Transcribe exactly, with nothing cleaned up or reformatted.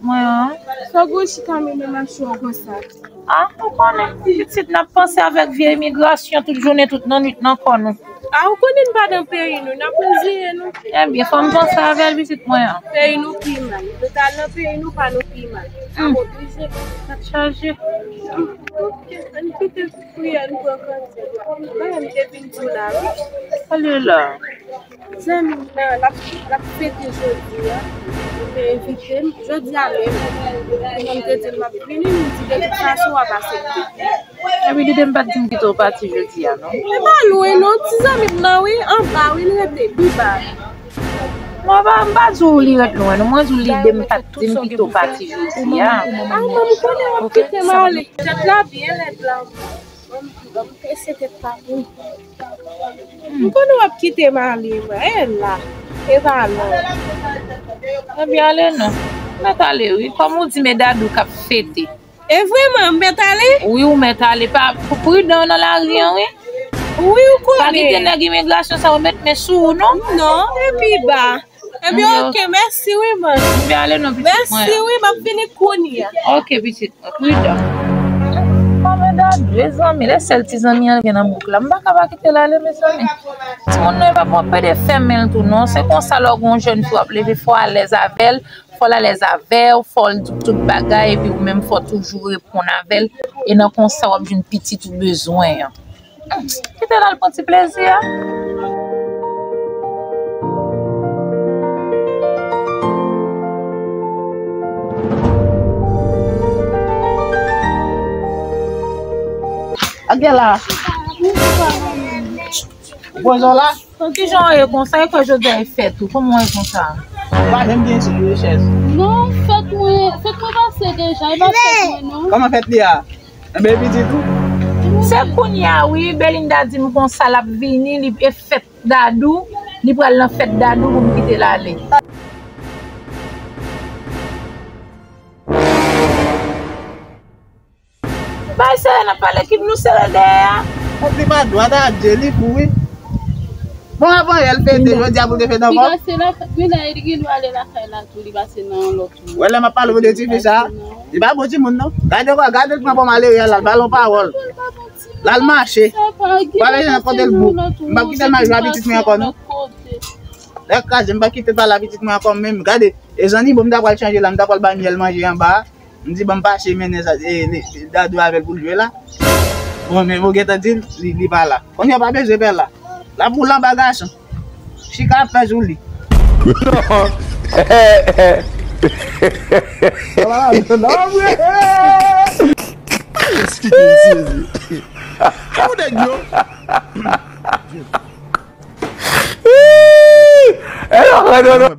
Mwen an. Sa w gen w chita mennen mache w konsa? A, ou konnen, pitit, n ap panse avèk vye imigrasyon tout jounen, tout nannwit nan kò nou. A, ou konnen n pa nan peyi nou, n ap reziye nou. Ebyen, fò m panse avè l, pitit mwen an. Peyi nou pi mal. Nou t al nan peyi nou, pa nou pi mal. N ap oblije. Tèt chaje. Ann kite priyè n pran kantyèl. Bagay m te vin di w la, wi. Ale la. Zanmi m nan, l ap, l ap fete jodi a. Li te envite m. Jodi a menm, kouman m te di l m ap vini, li di de tout fason w ap aksepte. Epi li te m pa t di m kite w pati jodi a, non? E pa lwen, non. Ti zanmi m nan, wi, anba, wi, l rete pi ba. Mwen pa, m pa di w li ret lwen, non. Mwen di w li de m pa t di m kite w pati jodi a. A, mwen, m konnen w ap kite m ale. Tèt la byen lèd la. Ban m, ban m prese tèt pa pou m. M konnen w ap kite m ale, mwen. E la. E pa lwen. Ebyen, ale non. Mèt ale, wi. Kòm ou di, men Dadou k ap fete. E vrèman, m mèt ale? Wi, ou mèt ale. Pa, pridan nan lari an, wi. Wi, ou konnen. Pa kite nèg imigrasyon sa yo met men sou ou, non. Non, epi ba. Ebyen, oke, mèsi wi, man. Ebyen, ale non, pitit mwen. Mèsi wi, m ap vini kounye a. Oke, pitit mwen, pridan. Mwen, men Dadou, mezanmi, lè sèl ti zanmi an gen nan bouk la, m pa ka pa kite l ale, mezanmi. Timoun nan, e pa pou ap pede fèmen l tou, non. Se konsa, lè w gen yon jèn fi w ap leve, fò w alèz avè l, fò l alèz avè w, fò l di w tout bagay, epi ou menm, fò w toujou reponn avè l. E nan konsa, w ap jwenn pitit ou bezwen an. Kite l al pran ti plezi a. Ak gen la. Ou poze w la? Kijan w ye konsa? E kwè jodi a e fèt ou? Kòman w ye konsa? Ou pa janm gen sou chèz. Non, fèt mwen, fèt mwen pase deja, e pa fèt mwen non. Kòman fèt li a? Enben, pitit ou? Se kounye a, wi, Belinda di m konsa, l ap vini, li, e fèt Dadou, li pral nan fèt Dadou pou m kite l ale. Bay sere, n ap pale, kib nou sere dèyè a. Kont li pa dwat a Dye, li fou, wi. Bon, avan yè l fete, jodi a pou l te fete ankò. Li pase la, wi, la, li gen dwa ale lakay la tou, li pase nan yon lòt moun. Wè, lè m ap pale w de tifi sa, li pa bon timoun, non. Gade kwa, gade l pran pòm ale riyèl la, l pa l yon pawòl. L al mache. Pale jan kote l bouk. M p ap kite l mache a pitit mwen ankò, non. Lè kraze, m p ap kite l pale a pitit mwen ankò, menm. Gade, e zanni, bon, m ta pral chanje la, m ta pral bay myèl manje anba a. M di, "Ban m pase mennen sa, e, e, Dadou avè l pou l jwe la." Bon, men ou gentan di l, li, li pa la. Kounye a pa bezwen pè la. L ap woule anba gason. Chika ap fè sou li. Yes, ki te sezi. Ou nèg yo. E non, non, non.